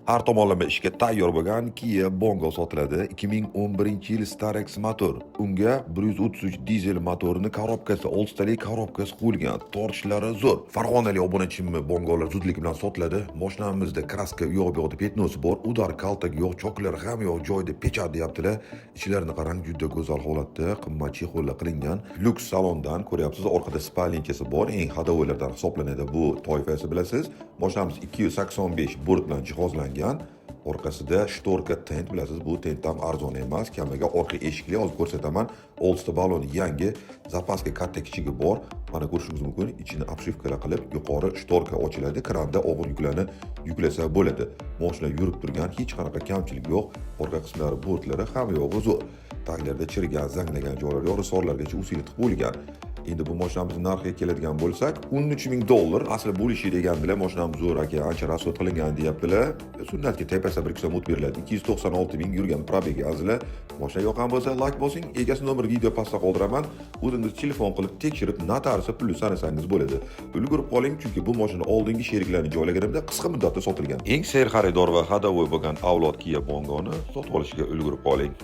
Har tomonlama ishga tayyor bo'lgan Kia Bongo sotiladi. 2011-yil Starex motor. Unga 133 dizel motorini коробка si, 6 talik коробка si qo'yilgan. Tortishlari zo'r. Farg'onalik obunachimni Bongolar zudlik bilan sotiladi. Mashinamizda краска yo'q, bu yoqda пятно si bor, удар, kaltak yo'q, choklar ham yo'q, joyida печать deyaptilar. Ichlarini qarang, juda go'zal holatda, qimmat чехол lar qilingan. Lyuks salondan ko'ryapsiz, orqada спальник chasi bor, eng ходовой lardan hisoblanadi bu toifasi, bilasiz. Mashinamiz 285 bort bilan jihozlangan. Orqasida шторка тент, bilasiz, bu тент ham arzon emas. Kamiga orqa eshikli, hozir ko'rsataman. Oltita baloni yangi, запаска katta kichigi bor. Mana, ko'rishingiz mumkin, ichini обшивка lar qilib, yuqori шторка ochiladi, kranda og'ir yuklarni yuklasa bo'ladi. Mashina yurib turgan, hech qanaqa kamchilik yo'q. Orqa qismlari, bortlari, hamma yog'i zo'r. Taglarda chirigan, zanglagan joylari yo'q, rissorlargacha усилить qilib qo'yilgan. Endi bu mashinamizni narxiga keladigan bo'lsak, 13 ming dollar. Asli bo'lishi degandilar, mashinamiz zo'r aka, ancha расход qilingan deyaptilar. Sunnatga tepasida 1-2 so'm o't beriladi. 296 ming yurgan пробег i, azizlar. Mashina yoqqan bo'lsa, layk bosing, egasi nomeri video pastda qoldiraman. O'zingiz telefon qilib tekshirib, notariusga pulni sanasangiz bo'ladi. Ulgurib qoling, chunki bu mashina oldingi sheriklarni joylaganimda qisqa muddatda sotilgan. Eng serxaridor va ходовой bo'lgan avlod Kia Bongoni sotib olishga ulgurib qoling.